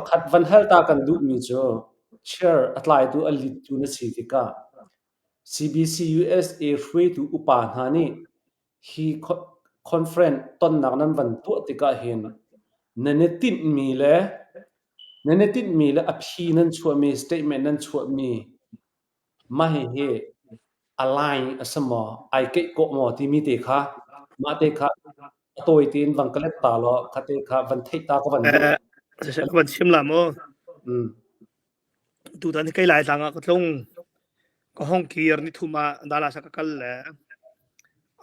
Pakhat van hal ta kan duhmi cu chair a tlaitu a lead-tu na si tikah CBC USA hruaitu upa hna nih hi conference tonnak nan van tuah tikah hin nan i tinhmi le nan i tinhmi le a phi nan chuahmi statement nan chuahmi mah hihi align a si maw, ai keih kawh maw timi te kha mah te kha a tawi tein van ka let ta law kha te kha van theih ta ka van duh. Eh, ka van chim la maw? Mm. Tutan hi kei Laitlang ah ka tlung. Ka hong kir ni thum ah Dallas ah ka kal le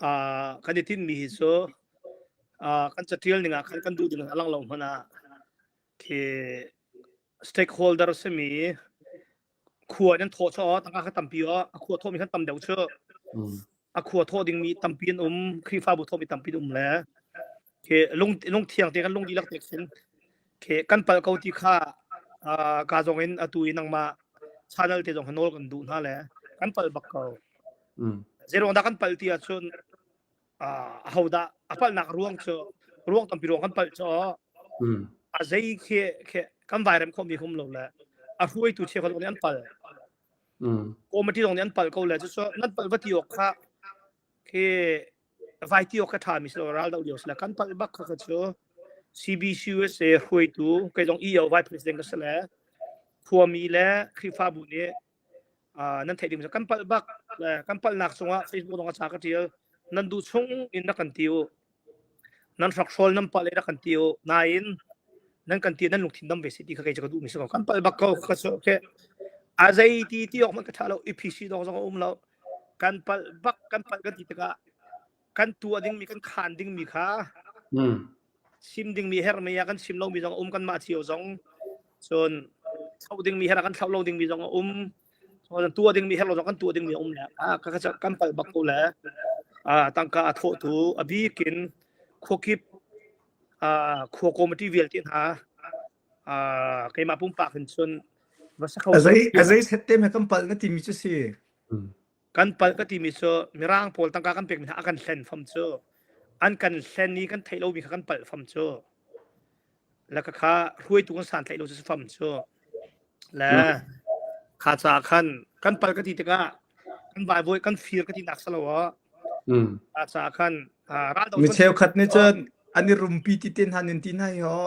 uh, kan i tinhmi hi cu uh, kan catial ning ah khan kan duh ding a lang lo hmanh ah khi stakeholder simi khua nan thawh chaw tangka kha tampi o a khua thawhmi khan tam deuh chu a khua thawh dingmi tampi an um Khrihfabu thawhmi tampi an um le khi lung lung thiang te kan lung dihlak te khin khi kan pal ko ti kha ka zong in atu i nangmah channel te zong nawl kan duh hna le kan pal bak ko zeruang dah kan pal ti ahcun ahodah a palhnak ruang cu ruang tampi ruang kan palh cu a zei khi khi kan vairem khomi hum lo le a hruaitu cheukhat nih an pal committee zong nih an pal ko le cu nan pal va ti awk kha khi vai ti awk kha ṭha mi si lo ral do lio si le kan palh bak kha kha cu CBCUSA hruaitu kei zong EO vice president ka si le khuami le Khrihfabu nih nan theih ding kan palh bak le kan palhnak cungah Facebook zong a ca ka ṭial nan duh chung in na kan ti u nan hrokhrawl nan palh i rak kan ti u nain nan kan ti nan lungthin dam ve si ti kha kei cu ka duh mi si ko kan palh bak ko ka cu okay a zei ti ti awk man ka tha lo EPC dong zong a um lo kan palh bak kan palh kan ti tikah kan tuah dingmi kan khan dingmi kha chim dingmi hermi ah kan chim lomi zong a um kanmah cio zong cun thloh dingmi her ah kan thloh lo dingmi zong a um cun tuah dingmi her lo zong kan tuah dingmi a um le ah ka kan palh bak ko le ah tangka a thawhtu a bikin khuakip ah khua committee vialte hna ah keimah pumpak hin cun va sa kho A zei a zei set te me kan palh na timi cu si. Kan palh ka timi cu Mirang pawl tangka kan pekmi hna a kan hlen fam cu. An kan hlen i kan theih lomi kha kan palh fam cu. Le ka kha hruaitu kan santlaih lo cu si fam cu. Le kha caah khan kan palh ka ti tikah kan vaivuai kan fir ka ti nak si lo ah. Kha caah khan ral do Mi cheukhat nih cun an i rumpi ti te hna nin ti hna hi ho.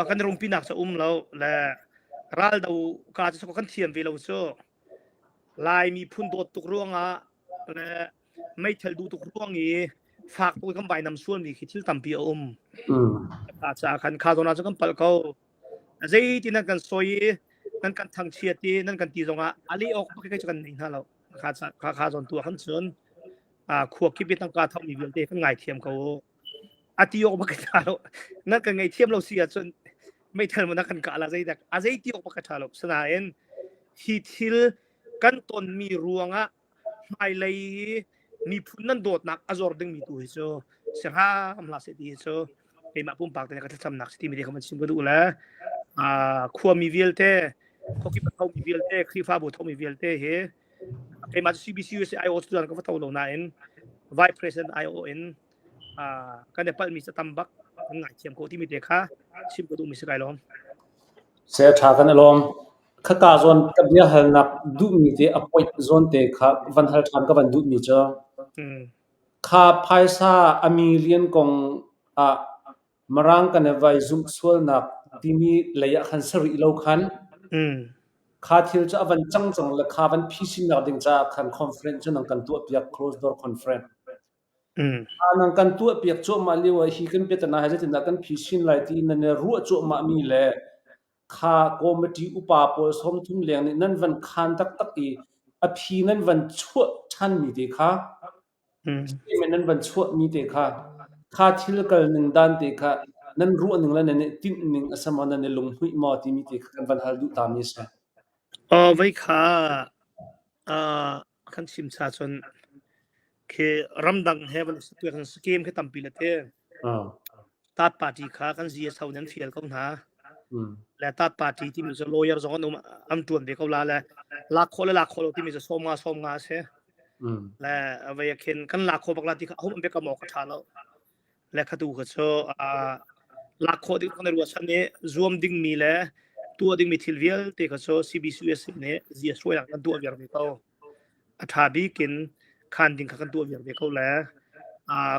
kan i rumpi nak cu um lo le ral do ka cu kan thiam ve lo cu. Lai miphun dawt tuk ruangah le meithal duh tuk ruang i fak tuk kan vainam sualmi khi thil tampi a um. Kha caah khan kha zawn ah cun kan palh ko. Zeitin nan kan soi i nan kan thangchiat i nan kan ti zongah a leh awk bak cu kan nei hna lo. Kha kha kha zawn tu ah khan cun khua kip i tangka thomi vialte kan ngaithiam ko. A ti awk bak ka ṭha lo. Nan kan ngaihthiam lo si ahcun meithal mo na kan kah la zeidak a zei ti awk bak ka ṭha lo. Sinain hi thil kan tonmi ruangah hmailei miphun nan dawtnak a zor dingmi tu hi cu si hram hlah seh ti hi cu keimah pumpak te ka thlacamnak si timi te kha van chim ka duh le khuami vialte khuakip a thomi vialte Khrihfabu thomi vialte hi keimah cu CBC USA IO cu ka va tho lo nain Vice President IO in kan i palhmi cu tam bak kan ngaithiam ko timi te kha chim ka duhmi si kai lawm. Se tha kan i lawm. Khaka zawn ka bia halnak duhmi te a point zawn te kha van hal ṭhan ka van duhmi cu kha phaisa a million kong ah Mirang kan i vai zumh sualnak timi lei ah khan si rih lo khan kha thil cu a van cang cang le kha van phisinnak ding caah khan conference cu nang kan tuahpiak closed door conference. Nang kan tuahpiak cuahmah lio ah hi kan biatana hi zeitindah kan phisin lai ti nan i ruah cuahmah mi le kha committee upa pawl 30 leng nih nan van khan taktak i a phi nan van chuah ṭhanmi te kha statement nan van chuahmi te kha kha thil kal ning dan te kha nan ruah ning le nan i tinh ning a si maw nan i lunghmuih maw timi te kha kan van hal duh ta mi a si. Aw vei kha kan chim cha cun khi ramdang he van kan scheme khi tampi le te third party kha kan GSO nan fial ko hna le third party timi cu lawyer zong an um an tuan ve ko la le lak khawh le lak khawh lo timi cu sawm nga sawm nga a si le vei khin kan lak khawh bak la ti kha hum be ka maw ka tha lo le khatu kha cu. Lak khawh ding kan i ruahchan i zuam dingmi le tuah dingmi thil vialte kha cu CBCUSA nih zia hruainak kan tuah viar ve ko. A ṭha bik in khan ding kha kan tuah viar ve ko le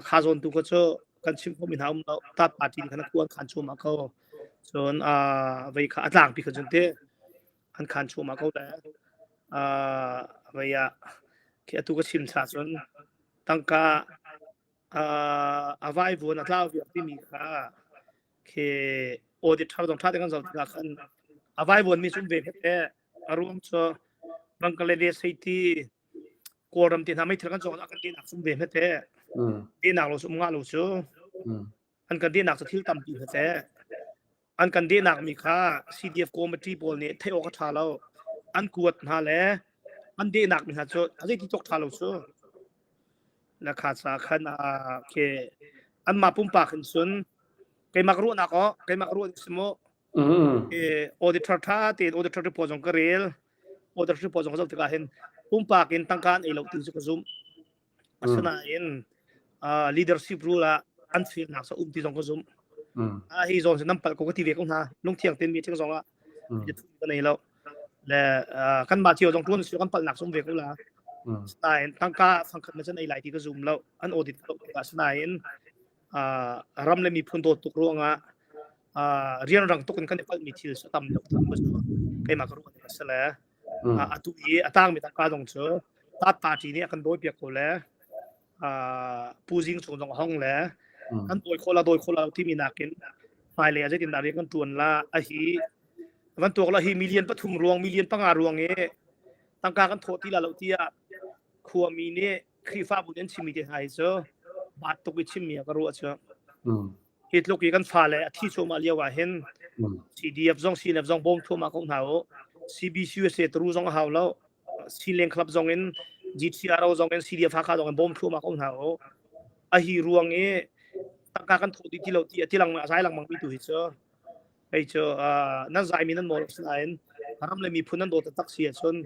kha zawn tu kha cu kan chim khawhmi hna um lo. Tat party nih khan a kuan khan cuahmah ko. Cun vei kha a tlangpi kha cun te an khan cuahmah ko le vei ah khi atu ka chim cha cun tangka a vaivuan a tlau viar timi kha khi audit ṭha zong ṭha te kan zoh tikah khan a vaivuan mi cu um ve hmet e a ruang cu Bangladesh hei ti Kawlram te hna meithal kan cawk ah kan denak cu um ve hmet e denak lo cu um ngah lo cu an kan denak cu thil tampi hmet e An kan dehnak mi kha CDF committee pawl nih theih awk a ṭha lo. An kuat hna le an dehnak mi hna cu a zeiti tluk ṭha lo cu. La kha ca khan ah ke anmah pumpak in cun keimah ka ruahnak aw keimah ka ruah si mu eh auditor ṭha tein auditor report zong ka rel auditor report zong ka zoh tikah hin pumpak in tangka an ei lo ti cu ka zumh. Asinain uh, leadership rule ah an filnak sa um ti zong ka zumh. Ah hi zawn nan palh ko ka ti ve ko hna. Lungthiang ten meeting zong ah ka nei lo. Le kan mah cio zong tuan su kan palhnak sum ve ko la. Sinain tangka fangkhat na chan ei lai ti ka zum lo. An audit ko ka sinain ram le miphun dawt tuk ruangah rian rang tuk in kan i palh mi thil sa tam deuh tham ka keimah ka ruah ning a si le atu i a tangmi tangka zong cu tat party nih a kan dawi piak ko le Pu Zing Cung zong a hong le kan dawi khawh la dawi khawh la timi nakin hmailei ah zeitindah rian kan tuan la a hi van tuak la hi million pathum ruang million panga ruang i tangka kan thawh ti la lo tiah khuami nih Khrihfabu nih an chimmi te hna hi cu baat tuk i chimmi ah ka ruah cu. Hi tluk i kan fale a thi cuahmah lio ah hin CDF zong CNF zong bawm thluahmah ko hna u. CBCUSA turu zong a hau lo. Sileng Club zong in GTRO zong in CDF Hakha zong in bawm thluahmah ko hna u. A hi ruang i tangka kan thawh dih ti lo ti a ti lang a zai lengmang mi tu hi cu hei cu nan zai mi nan mawl nain ram le miphun nan dawt tak si ahcun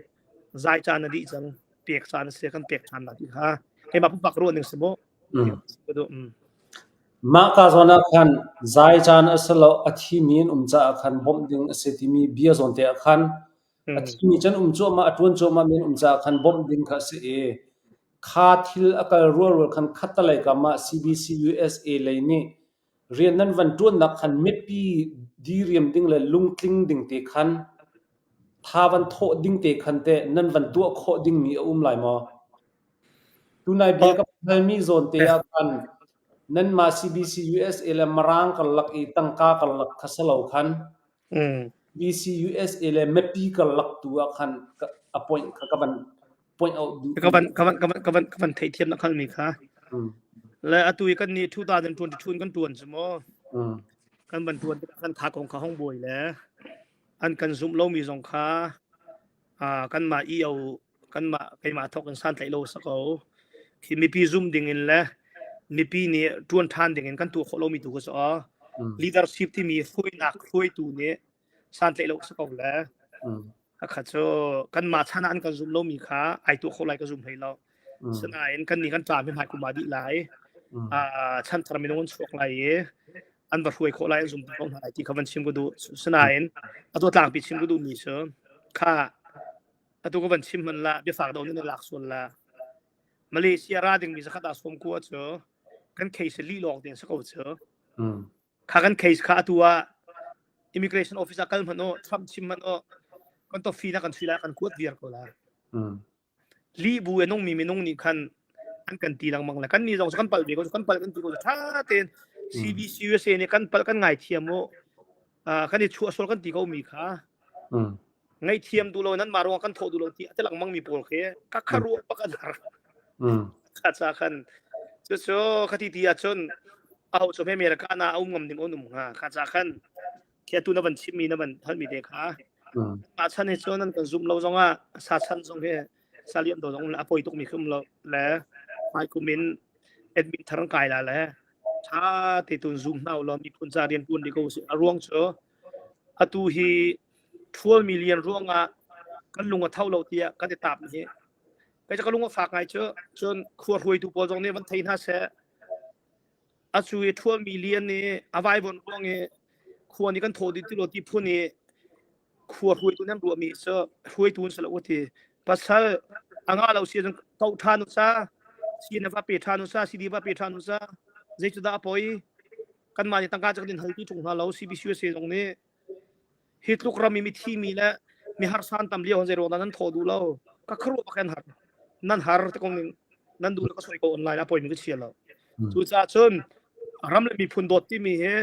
zai caan a dih cang pek caan a si kan pek ṭhan la ti kha keimah pumpak ruah ning si mu Mah ka zawn ah khan zai caan a si lo a thimi an um caah khan bawmh ding a si timi bia zawn te ah khan a thimi can um cuahmah a ṭuan cuahmah mi an um caah khan bawmh ding kha a si i kha thil a kal rualrual khan khattelei kam ah CBC USA lei nih rian nan van ṭuannak khan mipi diriam ding le lungtling ding te khan tha van thawh ding te khan teh nan van tuah khawh dingmi a um lai maw? Tunai bia ka halmi zawn te ah khan nanmah CBC USA le Mirang karlak i tangka karlak kha si lo khan CBC USA le mipi karlak tu ah khan a point kha ka van point out duh. Ka van ka van ka van ka van ka van theihthiam na khalmi kha. Le atu i kan nih 2022 in kan tuan cu maw? Kan van tuan tikah kan tha kong kha hong buai le an kan zumh lomi zong kha kanmah EO kanmah keimah thawk in santlaih lo sa ko. Khi mipi zum ding in le mipi nih tuan ṭhan ding in kan tuah khawh lomi tu kha cu leadership timi hruainak hruaitu nih santlaih lo sa ko le Kha cu kanmah chan ah an kan zum lomi kha ai tuah kho lai ka zum hlei lo. Sinain kan nih kan ṭam hi hmai kum ah dih lai. Chanthar minung an chuak lai i an va hruai khawh lai an zum ko hna lai ti kha van chim ka duh. Sinain atu tlangpi chim ka duhmi cu kha atu ka van chim hman la biafak do nan lak sual la. Malaysia ra dingmi zakhat ah sawm kua cu kan case lih lawng te sa ko cu. Kha kan case kha atu ah immigration office ah kal hmanh u, Trump chim hmanh u, kan to fee na kan sui lai kan kuat viar ko la. Li bu e nung mi minung nih khan an kan ti lengmang le kan ni zong kan pal ve ko kan pal kan ti ko tha tein CBC USA nih kan pal kan ngai thiam u kan i chuah sual kan ti ko mi kha ngaihthiam duh lo nan mah ruang kan thawh duh lo ti a ti lengmang mi pawl khi ka kha ruah bak an har kha cha khan cucu khati ti ahcun aho cu America na a um ngam ding on um hnga kha cha khan khi atu na van chim mi na van hal mi te kha ma chan hi cun nan kan zum lo zong ah sa chan zong hi saliam do zong a poi tuk mi khum lo le hmai kum in admin thar kai la le tha te tun zoom hna lo mi phun cha rian tuan di ko si a ruang cu Atu hi ṭhualmi lian ruangah kan lung a tho lo tiah kan i taap hi. Kei cu ka lung a fak ngai cu. Cun khua hruaitu pawl zong nih van thei hna seh. Acu i ṭhualmi lian i a vaivuanh ruang i khua nih kan thaw dih ti lo ti phun i khua hruaitu nan ruahmi cu hruaitu an si lo ti. Pasal a ngah lo si ahcun koh ṭhan u sa, si na va pe ṭhan u sa, CD va pe ṭhan u sa. Zei cu dah a poi? Kanmah nih tangka cu kan in hal ti ṭung hna lo. CBCUSA zong nih Hi tluk ram i mithi mi le miharsa an tam lio zei ruang dah nan thawh duh lo? Ka khuaruah bak an har. Nan har te kong ning nan duh le ka soi ko online a poimi ka chia lo. Cucaah cun ram le miphun dawt timi hi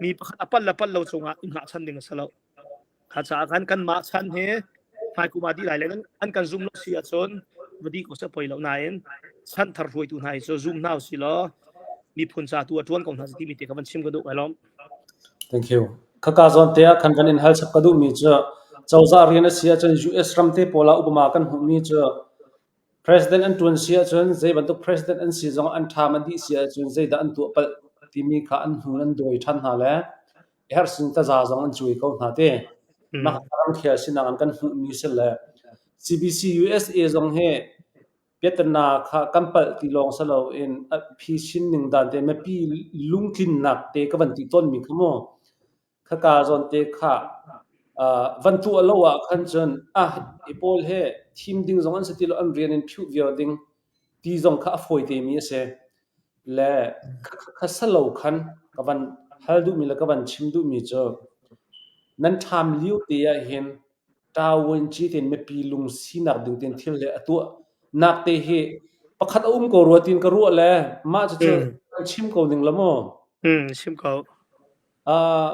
mi pakhat a pal le pal lo cungah i hngahchan ding a si lo. Kha caah khan kanmah chan hi hmaikum ah dih lai le an kan zum lo si ahcun va dih ko seh poi lo nain chanthar hruaitu hna hi cu zum hna usih law miphun ca tu a ṭuan ko hna timi te kha van chim ka duh. Kai lawm. Thank you. Khaka zawn te ah khan kan in hal chap ka duhmi cu cozah rian a si ahcun US ram te pawl ah upama kan hmuhmi cu president an ṭuan si ahcun zei bantuk president an si zong an ṭham an dih si ahcun zeidah an tuah palh timi kha an hnu an dawi ṭhan hna le hersin taza zong an cuai ko hna te. Mah ramkhel sinak an kan hmuhmi si le CBC USA zong hi Piatana kha kan palh ti lawng si loin a phisin ning dan te mipi lungtlinnak te ka van ti tawnmi kha mu. Khaka zawn te kha van tuah lo ah khan cun ah hi pawl he thim ding zong an si ti lo an rian in phiuh viar ding ti zong kha a fawi te mi a si. Le kha salo khan ka van hal duhmi le ka van chim duhmi cu nan ṭham lio te ah hin Ṭavuanci tein mipi lungsinak ding tein thil le a tuah nak te hi pakhat a um ko rua tiin ka ruah le mah cucu kan chim ko ning la maw? Chim ko. Uh,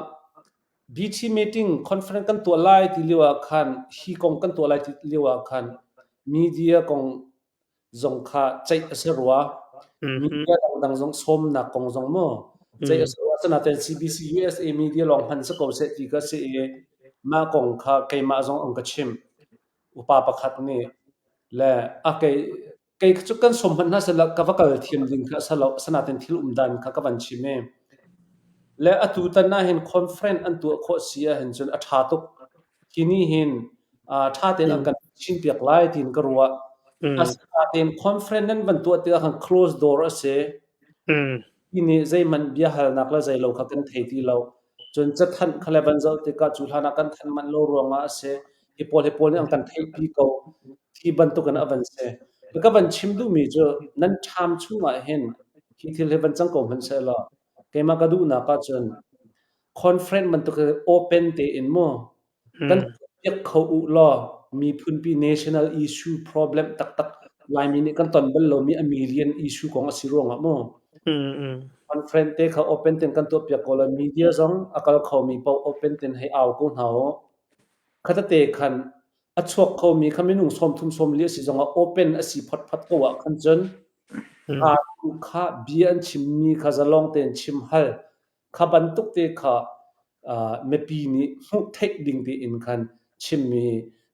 BT meeting conference kan tuah lai ti lio ah khan hi kong kan tuah lai ti lio ah khan media kong zong kha ceih a si rua. Media dangdang zong sawmnak kong zong mu ceih a si rua. Asinain CBC USA media lawng hman si ko seh ti ka si i mah kong kha keimah zong an ka chimh. Upa pakhat nih le a kei kei cu kan sawm hmanh hna sehla ka va kal thiam ding kha a si lo. Asinain thil um dan kha ka van chim i le atu tan ah hin conference an tuah khawh si ahhin cun a ṭha tuk. Hi nih hin ṭha tein an kan chimpiak lai tiin ka ruah. Asinain conference nan van tuah tikah khan close door a si. Hi nih zeihmanh biahalnak le zeilo kha kan thei ti lo. Cun cathanh kha le van zoh tikah cu hlan ah kan thanh manh lo ruangah a si. Hi pawl hi pawl nih an kan theihpi ko. Hi bantukin a van si. Ka van chim duhmi cu nan ṭham chungah hin hi thil hi van cang ko hmanh sehlaw keimah ka duhnak ahcun conference bantuk open tein mu kan piak kho u law miphunpi national issue problem taktak Laimi nih kan ton bal lomi a million issue kong a si ruangah mu conference te kha open ten kan tuah piak ko la media zong a kal khomi paoh open ten hei au ko hna u khatate khan a chuak khomi kha minung 30 40 a si zongah open a si photphot ko ah khan cun kha bia an chimmi kha zalong tein chim hal Kha bantuk te kha mipi nih hmuh theih ding tiin khan chimmi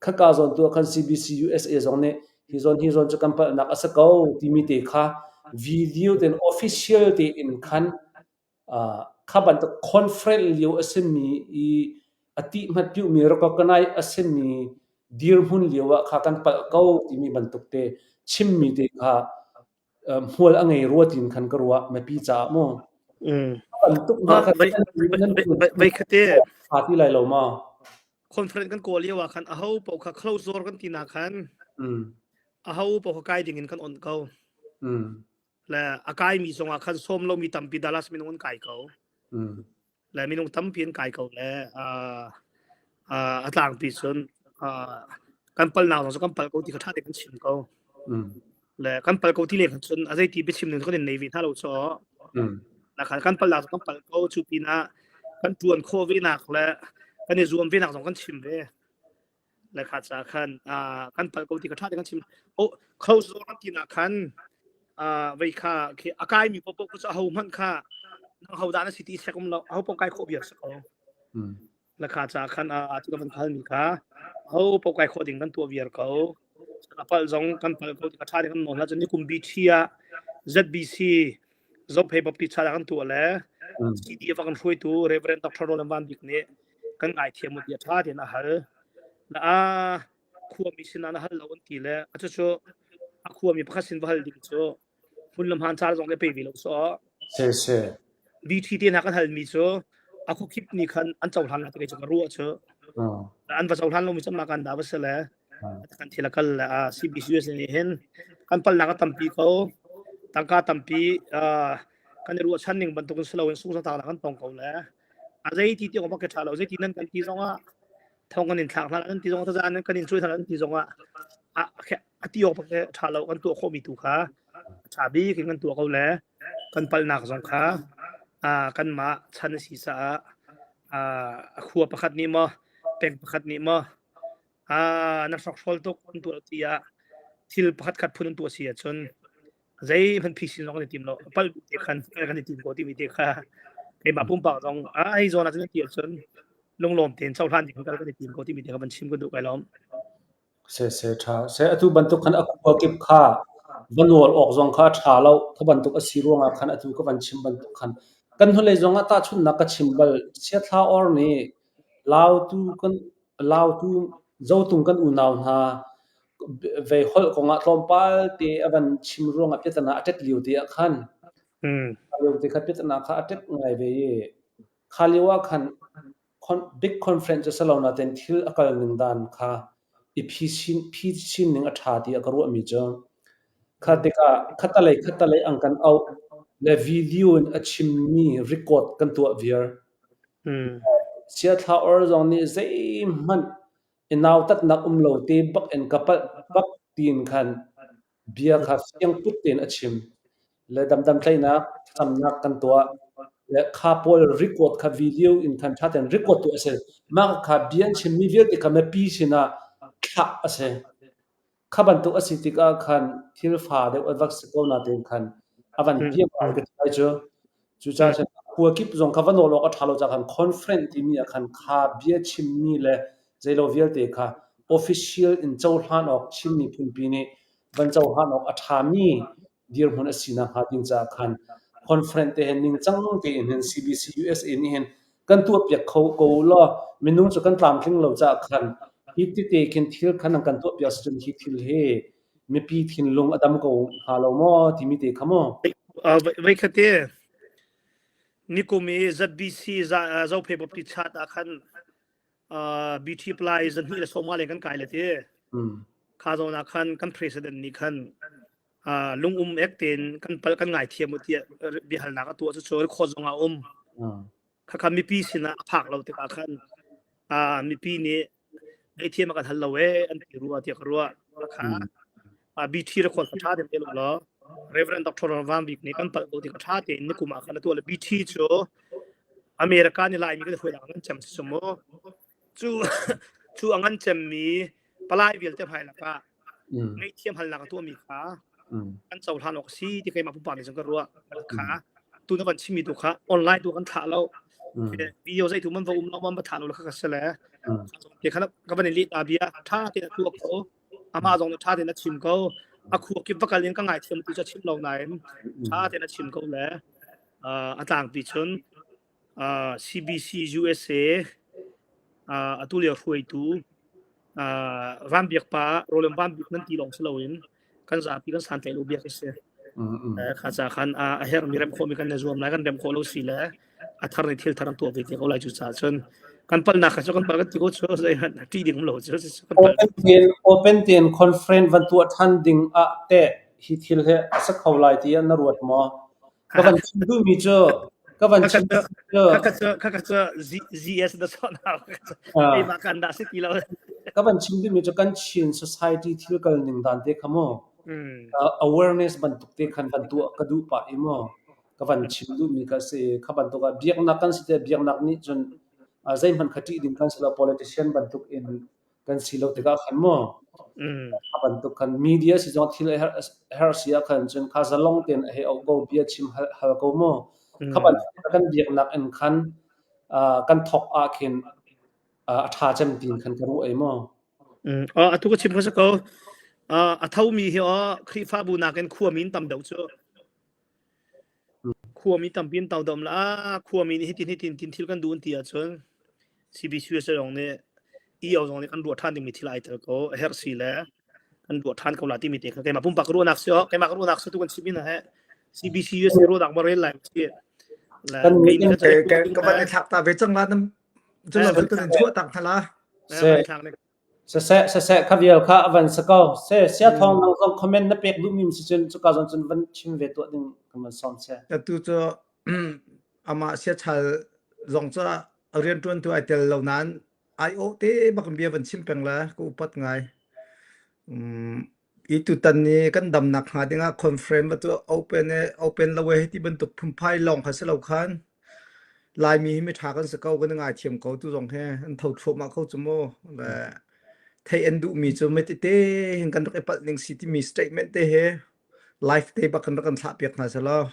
khaka zawn tu ah khan CBC USA zong nih hi zawn hi zawn cu kan palhnak a si ko timi te kha video tein official tein khan kha bantuk conference lio a simi i a tih hmat piumi recognize a simi dirhmun lio ah kha kan palh ko timi bantuk te chimmi te kha hmual a ngei rua tiin khan ka ruah mipi caah mu. Bantuk hna kha Vei khate fa ti lai lo ma? Conference kan kawl lio ah khan aho paoh kha close door kan ti nak khan aho paoh kha kai ding in kan on ko. Le a kai mi zong ah khan sawm lo mi tampi Dallas minung an kai ko. Le minung tampi an kai ko le a tlangpi cun kan palnak zong cu kan pal ko ti kha ṭha tein kan chim ko. Le kan pal ko ti le cun a zeiti biachim ning kan in nei ve hna lo cu. Na khan kan palnak zong kan pal ko cu pinah kan ṭuan khawh ve nak le kan i zuam ve nak zong kan chim ve. Le kha ca khan kan pal ko ti kha ṭha tein kan chim. Oh, close door kan ti nak khan vei kha khi a kai mi paoh cu aho hmanh kha nang ho dah na si ti sek um lo aho paoh kai khawh viar si ko. La kha ca khan a tu kan khal mi kha ho paoh kai khawh ding kan tuah viar ko. A pal zong kan pal ko ti kha ṭha tein kan nawl hna cun nikum BT ah ZBC Zophei Baptist cha kan tuah le CDF kan hruaitu Reverend Dr. Roland Van Bik nih kan ngaithiam u tiah ṭha tein a hal. Na a khuami sinah na hal lo an ti le a cucu a khuami pakhat sin va hal ding cu hmun le hmaan ca zong le pe ve lo so. Se se. BT te hna kan halmi cu a khuakip nih khan an cohlan la ti kei cu ka ruah cu. An va cohlan lomi cu mah kan da va si le kan thil a kal le CBCUS nih hin kan palnak a tampi ko. Tangka tampi kan i ruahchan ning bantukin si loin sungzatak kan tong ko le a zei ti ti awk ka ṭha lo zei ti nan kan ti zongah thong kan in thlak hna nan ti zong taza nan kan in cuai hna nan ti zongah a a ti awk bak ṭha lo kan tuah khawhmi tu kha ṭha bik in kan tuah ko le kan palnak zong kha kanmah chan a si caah a khua pakhat nih maw peng pakhat nih maw na hrokhrawl tuk an tuah tiah thil pakhat khat phun an tuah si ahcun zeihmanh phisin zong kan i tim lo palh te khan kan i tim ko timi te kha keimah pumpak zong a hei zawn ahcun ti ahcun lunglawm tein cohlan ding kal kan i tim ko timi te kha van chim ka duh kai lawm. Se se tha se atu bantuk khan a khua kip kha va nawl awk zong kha tha lo kha bantuk a si ruangah khan atu ka van chim bantuk khan kan hnulei zong ah tahchunhnak ka chim bal siathla or nih lautu kan lautu zotung kan unau hna vei holh kongah tlawmpal te a van chim ruangah piatana a ṭet lio te ah khan kha lio te kha piatana kha a ṭet ngai ve i kha lio ah khan big conference cu si lo nain thil a kal ning dan kha i phi chin ning a ṭha tiah ka ruahmi cu kha tikah khattalei khattalei an kan auh le video in a chimmi record kan tuah viar. Siathla or zong nih zeihmanh i nautatnak um lo te bak in ka palh bak tiin khan bia kha fiangput tein a chim. Le damdam tlaihnak thlacamnak kan tuah. Le kha pawl record kha video in khan ṭha tein record tuah a si. Mah kha bia an chimmi vialte kha mipi sinah thlah a si. Kha bantuk a si tikah khan thil fa deuh a rak si ko nain khan a van piam ai ka ti lai cu. Cucaah cun khua kip zong kha va nawl awk a ṭha lo caah khan conference timi ah khan kha bia chimmi le zeilo vialte kha official in cohlan awk Chin miphunpi nih van cohlan awk a ṭhami dirhmun a si nakhnga ding caah khan conference te hin ningcang tein hin CBC USA nih hin kan tuahpiak kho ko law minung cu kan tlamtling lo caah khan hi tete khin thil khan an kan tuahpiak si cun hi thil hi mipi thinlung a dam ko hnga lo maw timi te kha maw? Voikhat te nikum i ZBC Zophei Baptist Church ah khan BT Ply zahnih le sawmnga leng kan kai le ti. Kha zawn ah khan kan president nih khan lungum ek tein kan pal kan ngaithiam u tiah biahalnak a tuah cu cu khua zong ah um. Khakha mipi sinah a phak lo tikah khan mipi nih ngaihthiam a kan hal lo ee an ti rua tiah ka ruah. Kha BT record kha ṭha tein pe law Reverend Dr. Van Bik nih kan palh ko ti kha ṭha tein nikum ah khan a tuah le BT cu America nih Laimi kan hruai ngan cem si mu. Cu cu a ngan cemmi palai vialte hmai lakah ngaihthiam halnak a tuahmi kha kan cohlan awk a si ti keimah pumpak nih cun ka ruah. Kha tu na van chimmi tu kha online tu kan thlah lo. Video zei tu man va um lo man va thlah lo kha ka si le. Te kha ka van in leh ta bia tha te na tuak ko. Amah zong nih tha tein a chim ko. A khua kip va kal in ka ngaithiam tu cu a chim lo nain tha tein a chim ko le a tlangpi cun CBC USA atu lio hruaitu Van Biak pa Roland Van Bik nan ti lawng si loin kan zapi kan santlaih lo biak si. Kha ca khan a herhmi rem khawhmi kan i zuam lai kan rem khawh lo si le a thar nih thil thar an tuah ve te ko lai cu caah cun kan palnak kha cu kan pal kan ti ko cu zeihmanh ṭih ding um lo cu kan pal. Open tein open tein conference van tuah ṭhan ding ah teh hi thil hi a si kho lai tiah na ruat maw? Ka van chim duhmi cu ka van chim cu Khakha cu khakha cu ZS na sawh na keimah kan dah si ti lo. Ka van chim duhmi cu kan Chin society thil kal ning dan te kha mu awareness bantuk te khan van tuah ka duh pah i mu ka van chim duhmi kha si. Kha bantuk ah biaknak kan si te biaknak nih cun zeihmanh kha ṭih ding kan si lo politician bantuk in kan si lo tikah khan mu kha bantuk khan media si zong thil her si ah khan cun kha zalong tein a hei auh ko bia chim hal, hal ko mu kha bantuk kan biaknak in khan kan thok ah khin a ṭha cem tin khan ka ruah ei mu Atu ka chim ka si ko. A thomi hi Khrihfabu nakin khuami in tam deuh cu. Khuami tampi in todom la khuami nih hitin hitin tin thil kan duh an ti ahcun CBCUSA zong nih EO zong nih kan ruah ṭhan dingmi thil ai tel ko a herh si le kan ruah ṭhan ko la timi te kha keimah pumpak ruahnak si keimah ruahnak si tu kan chim ina he CBCUSA ruahnak ma rel lai si. Kan kei nih Ke ke ka van i thlak ta ve cang la nam cu lo cu kan in chuah tak hna la. Se siseh siseh kha vial kha a van si ko. Se sia thawng nang zong comment na pek duhmi si cun cuka zong cun van chim ve tuah ding kan van sawm se. Atu cu amah siachal zong cu rianṭuantu ai tel lo nain ai awh te bak in bia van chim peng la ka upat ngai. Um, i tutan ni kan damnak hnga dingah conference va tu open e open lo e ti bantuk phunphai lawng kha si lo khan Laimi hi miṭha kan si ko kan i ngaithiam ko tu zong he an tho thluahmah ko cu mu le theih an duhmi cu metete hin kan rak i palh ning si timi statement te he live te bak kan rak kan thlah piak hna selaw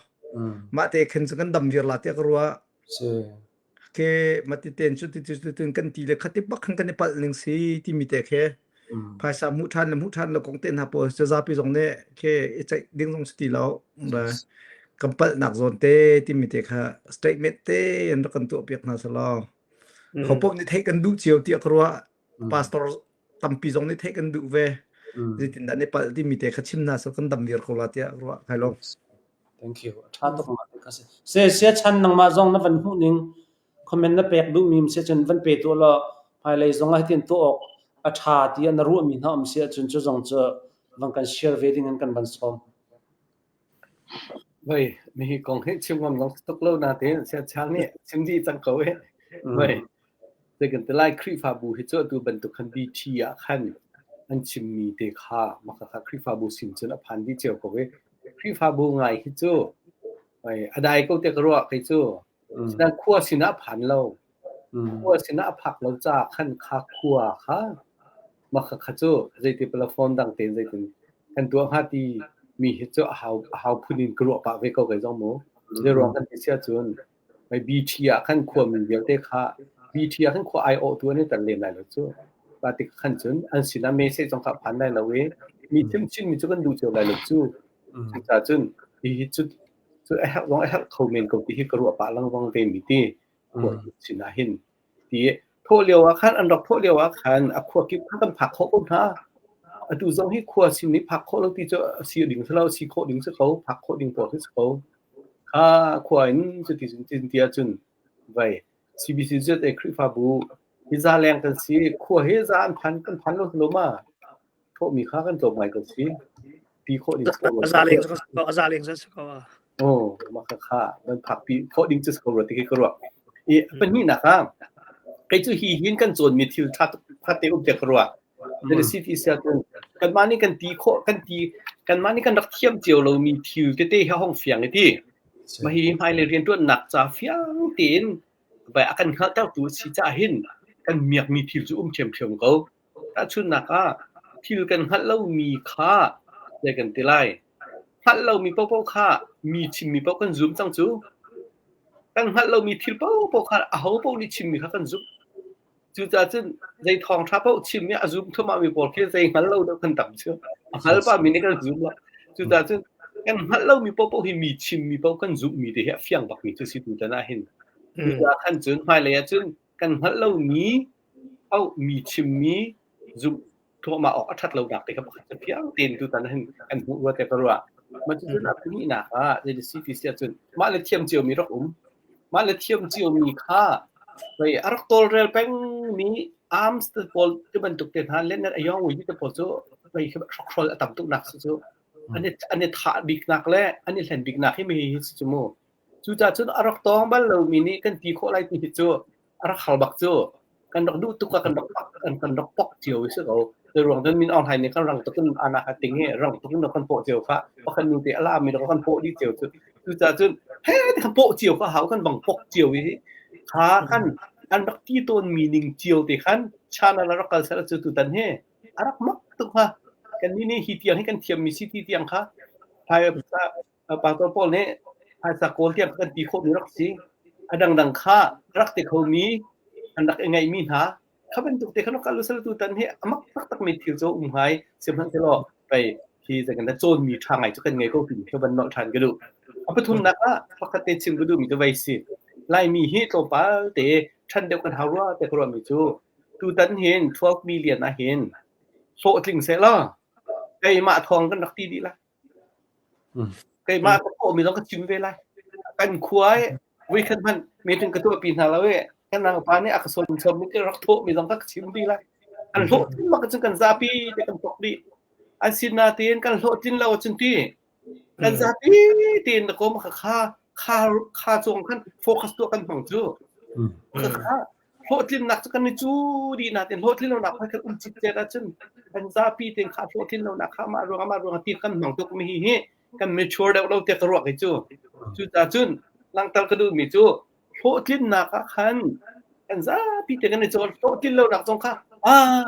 mah te khin cu kan dam viar la tiah ka ruah. Si. Ke matiten cu ti ti tin kan ti le khati bak khan kan i palh ning si timi te khe phaisa hmuh ṭhan le hmuh ṭhan lo kong te hna pawl cu zapi zong nih khe i ceih ding zong si ti lo le kan palhnak zawn te timi te kha statement te in rak kan tuah piak hna selaw ho paoh nih theih kan duh cio tiah ka ruah pastor tampi zong nih theih kan duh ve zeitindah an i palh timi te kha chim hna seh kan dam viar ko la tiah ruah kai lo Thank you. Tha tuk ma te kha si. Se sia chan nangmah zong na van hmuh ning comment na pek duh mi si cun van pe tu law hmailei zong ah hitin tuah awk a tha ti na ruah mi hna um si ahcun cu zong cu van kan share ve ding in kan van sawm. Voi mihi kong hi chim ngam zong tuk lo natein siachang nih chim dih cang ko eh. Voi Zei kan ti lai Khrihfabu hi cu atu bantuk khan BT ah khan an chimmi te kha mah kha Khrihfabu sin cun a phan dih cio ko i Khrihfabu ngai hi cu a dai ko tiah ka ruah kei cu. Sinain khua sinah a phan lo. Khua sinah a phak lo caah khan kha khua kha mah kha kha cu zeiti platform dang tein zeitin kan tuah hnga ti mi hi cu a hau a hau phun in ka ruah pah ve ko kei zong mu. Zei ruang kan ti si ahcun BT ah khan khuami vialte kha BT ah khan khua aiawhtu an i tel lem lai lo cu. Mah tik khan cun an sinah message zong kha a phan lai lo i mi chimchinmi cu kan duh cio lai lo cu. Cucaah cun hihi cu cu a herh zong a herh kho men ko ti hi ka ruah pah lengmang ve mi ti khua sinah hin ti thawh lio ah khan an rak thawh lio ah khan a khua kip kha kan phak khawh ko hna. Atu zong hi khua sin nih phak khawh lo ti cu a si ding si lo, si khawh ding si ko, phak khawh ding pawl khi si ko. Kha khua in cuti cun ti ahcun vei CBCUSA Khrihfabu hi za leng kan si. Khua hi za an phan kan phan lo lo ma. Thawhmi kha kan tlawm ngai ko si. Pi khawh ding si ko. A za leng a za leng si ko. Oh, mah kha kha nan phak pi khawh ding cu si ko rua ti khi ka ruah. I pahnihnak ah kei cu hi hin kan cawnmi thil ṭha ṭha te um tiah ka ruah. CTC ahcun kanmah nih kan ti khawh kan ti kanmah nih kan rak thiam cio lomi thil tete hi a hong fiang i ti. Mah hi hmailei rianṭuannak ca fiang tein vai a kan hngalhtertu a si caah hin kan miakmi thil cu um ṭhiamṭhiam ko. Tahchunhnak ah thil kan hngalh lomi kha zei kan ti lai. Hngalh lomi paohpaoh kha mi chimmi paoh kan zum cang cu. Kan hngalh lomi thil paohpaoh kha aho paoh nih chimmi kha kan zumh. Cucaah cun zei thawngṭha paoh chim i a zum thluahmahmi pawl khi zei hngal lo deuh kan tam cu. A hngal pahmi nih kan zum lo. Cucaah cun kan hngalh lomi paohpaoh hi mi chimmi paoh kan zumhmi te hi a fiang bakmi cu si tutan ah hin. Cucaah khan cun hmailei ah cun kan hngalh lomi paoh mi chimmi zumh thluahmah awk a ṭhat lonak te kha pakhat cu fiang tein tutan hin kan hmuh rua te ka ruah. Mah cucun a pahnihnak ah zei si ti si ahcun mah le thiam ciomi rak um. Mah le thiam ciomi kha vei a rak tawlrel pengmi arms te pawl ti bantuk te hna lennet a yong wi te pawl cu vei hrokhrol a tam tuknak si cu an i an i thah biknak le an i hlen biknak hi mi hi si cu mu. Cucaah cun a rak tawng bal lomi nih kan ti khawh lai ti hi cu a rak har bak cu kan rak duh tuk ah kan rak kan kan rak pok cio i si ko ruang cun Min Aung Hlaing nih kan rang tuk in ana kha ting i rang tuk in kan pawh cio kha pakhat nu te a la mi kan pawh dih cio cu cucaah cun he kan pawh cio kha hau kan bang pok cio i kha kan an rak ti tawn mi ning cio te khan China la rak kal sel cu tutan he a rak mak tuk ha kan ni nih hi tiang hi kan thiam mi si ti tiang kha Pastor pawl nih phaisa kawl tiang kan ti khawhmi rak si. A dangdang kha rak ti khomi an rak i ngeihmi hna kha bantuk te khan kal usal tu tan hi a mak taktakmi thil cu um ngai sihmanhsehlaw pei hi zeikan dah cawnmi ṭha ngai cu kan ngei ko timi khi van nolh ṭhan ka duh. A pathumnak ah pakhat te chim ka duhmi cu vei si. Laimi hi tlawmpal te ṭhan deuh kan hau rua te ka ruahmi cu tutan hin 12 million ah hin hlawhtling seh law keimah thawng kan rak ti dih lai. Keimah ka thawhmi zong ka chim ve lai. Kan khua i Voikhat hmanh meeting ka tuahpi hna lo i kan nangpa nih a ka sawm chom i ka rak thawhmi zong kha ka chim dih lai. An hlawhtlin bak cun kan zapi te kan thawk dih. An sinatein kan hlawhtlin lo ahcun ti kan zapi tein na kom kha kha kha kha cung khan focus tuah kan hmang cu. Kha kha hlawhtlinnak cu kan i cu dih natin hlawhtlin lonak kha kan um cikcek ahcun kan zapi tein kha hlawhtlin lonak kha mah ruang mah ruang ti kan hmang tuk mi hi hi kan mature deuh lo tiah ka ruak hi cu. Cucaah cun langhter ka duhmi cu hlawhtlinnak ah khan kan zapi te kan i cawn hlawhtlin lonak zong kha ah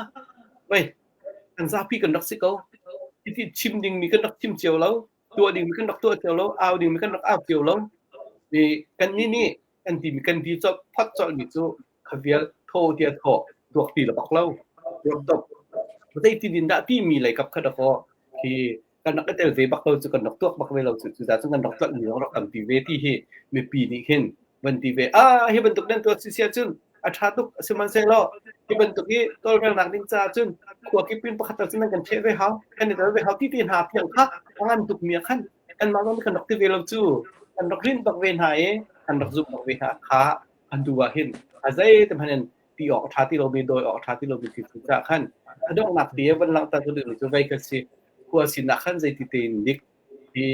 wei kan zapi kan rak si ko. Hiti chim dingmi kan rak chim cio lo, tuah dingmi kan rak tuah cio lo, au dingmi kan rak au cio lo. I kan nih nih kan timi kan ti colh phot colhmi cu kha vial thaw tiah thaw tuak ti le bak lo. Ruak top. Zei tin dah timi lei kap kha dakaw khi kan rak i tel ve bak lo cu kan rak tuak bak ve lo cu cucaah cun kan rak tlolh mi zong rak tampi ve ti hi mipi nih hin van ti ve ah hi bantuk nan tuah si si ahcun a ṭha tuk sihmanhsehlaw hi bantuk i tawlrelnak ding caah cun khua kip in pakhat tal cun nan kan ṭheh ve hau kan i tel ve hau ti te hna tiang kha a ngan tuk mi ah khan kanmah zong nih kan rak ti ve lo cu kan rak rinh bak ve hna i kan rak zumh bak ve hna kha an duh ah hin a zei te hmanh in ti awk a ṭha ti lomi dawi awk a ṭha ti lomi thil caah khan a donghnak ti van langhter ka duhmi cu vei ka si khua sinak khan zeiti tein dik hi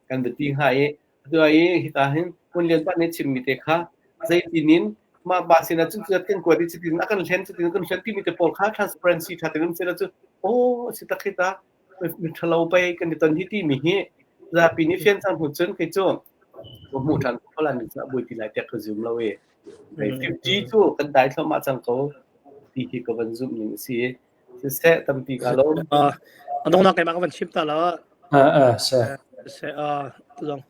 kan va ti hnga i atu i hika hin Hmun Lian pa nih chimmi te kha zeitin in mah pa sinah cun cuat kan kuat i cutin a kan hlen cutin kan hlen timi te pawl kha transparency ṭha tein um sehla cu aw si tak hi ta mi ṭhalo pei kan i ton hi timi hi zapi nih fian cang hnu cun kei cu ka hmuh ṭhan ko lai mi cu a buaipi lai tiah ka zum lo i 50 cu kan dai thluahmah cang ko ti hi ka van zumh ning a si. Siseh tampi ka lawm. A donghnak keimah ka van chim ta la. Ah, seh. Seh, zong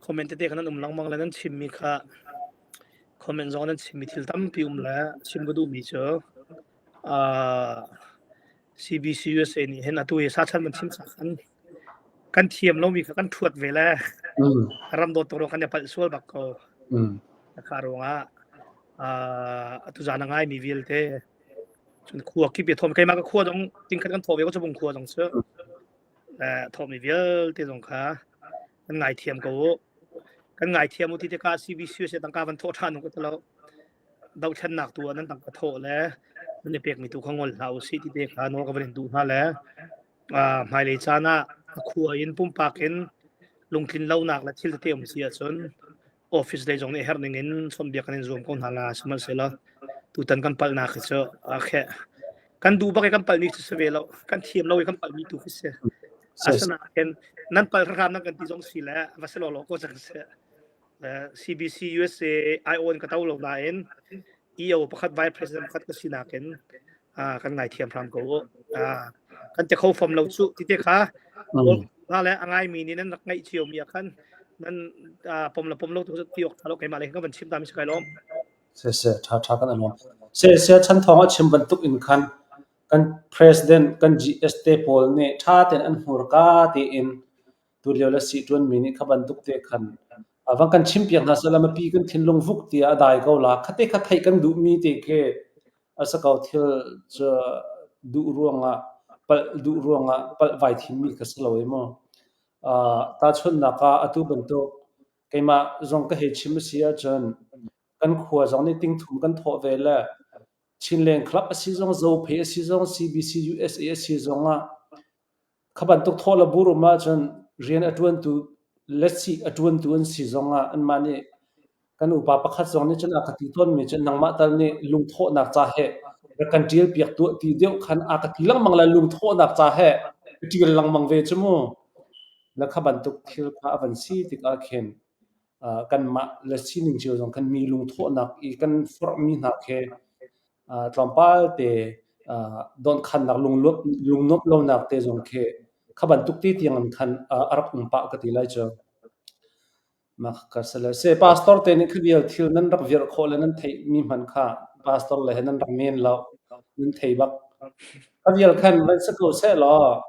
comment tete kan um lengmang le nan chimmi kha comment zong nan chimmi thil tampi um le chim ka duhmi cu CBC USA nih hin atu hi sachan man chim khan kan thiam lomi kha kan thuat ve le ram dawt tuk kan i palh sual bak ko. Kha ruangah atu zan a ngaimi vialte cun khua kip i thawm keimah ka khua zong tingkhat kan thawh ve ko cubung khua zong cu thawhmi vialte zong kha kan ngaithiam ko u kan ngaithiam u ti tikah CBC se tangka van thawh ṭhan ko lo dohthlennak tu ah nan tangka thawh le nan i pekmi tu kha ngol hlah u si ti te kha nawl ka van in duh hna le hmailei caan ah a khua in pumpak in lungtlin lonak le thil tete um si ahcun office lei zong nih herh ning in chawnhbiak kan in zuam ko hna la sihmanhsehlaw tutan kan palhnak hi cu okay kan duh bak i kan palhmi cu si ve lo kan thiam lo i kan palhmi tu khi si asinain nan pal hram nan kan ti zong si le va si law ko cang si CBC USA IO in ka to lo nain EO pakhat vice president pakhat ka sinak in kan ngaithiam hram ko u. Kan te kho fom lo cu ti te kha hna le a ngaimi nih nan rak ngaih cio mi ah khan nan pom le pom lo tu ti ok tha lo keimah le kan van chim ta mi si kai lawm. Se se tha tha kan alom. Se se chan thong a chim bantuk in khan kan president kan GS te pawl nih tha ten an hmurka tiin Tulio le sii ṭuanmi nih kha bantuk te khan van kan chimpiak hna sehla mipi kan thinlung vuk tiah a dai ko la. Khate kha theih kan duhmi te khi a si ko thil cu duh ruangah palh duh ruangah palh vai thimmi kha si lo i mu. Tahchunhnak ah atu bantuk keimah zong ka hei chim a si ahcun kan khua zong nih tingthum kan thawh ve le Chinland Club a si zong Zophei a si zong CBC USA a si zong ah Kha bantuk thawh le burum ahcun rian a ṭuantu letsi a ṭuantu an si zongah anmah nih kan upa pakhat zong nih cun a ka ti tawnmi cu nangmah tal nih lungthawhnak ca he rak kan ṭialpiak tuah ti deuh khan a ka ti lengmang le lungthawhnak ca he ka ṭial lengmang ve cu mu. Le kha bantuk thil kha a van si tikah khin kanmah le sining cio zong khan mi lungthawhnak i kan forhmi hna khi tlawmpal te dawnkhannak lungnuamh lonak te zong khi kha bantuk te tiang in khan a rak um pah ka ti lai cu. Mah ka sale se pastor te nih kha vial thil nan rak virh khawh le nan theih mi hman kha pastor le he nan rak men lo nan thei bak. Kha vial khan van si ko seh law.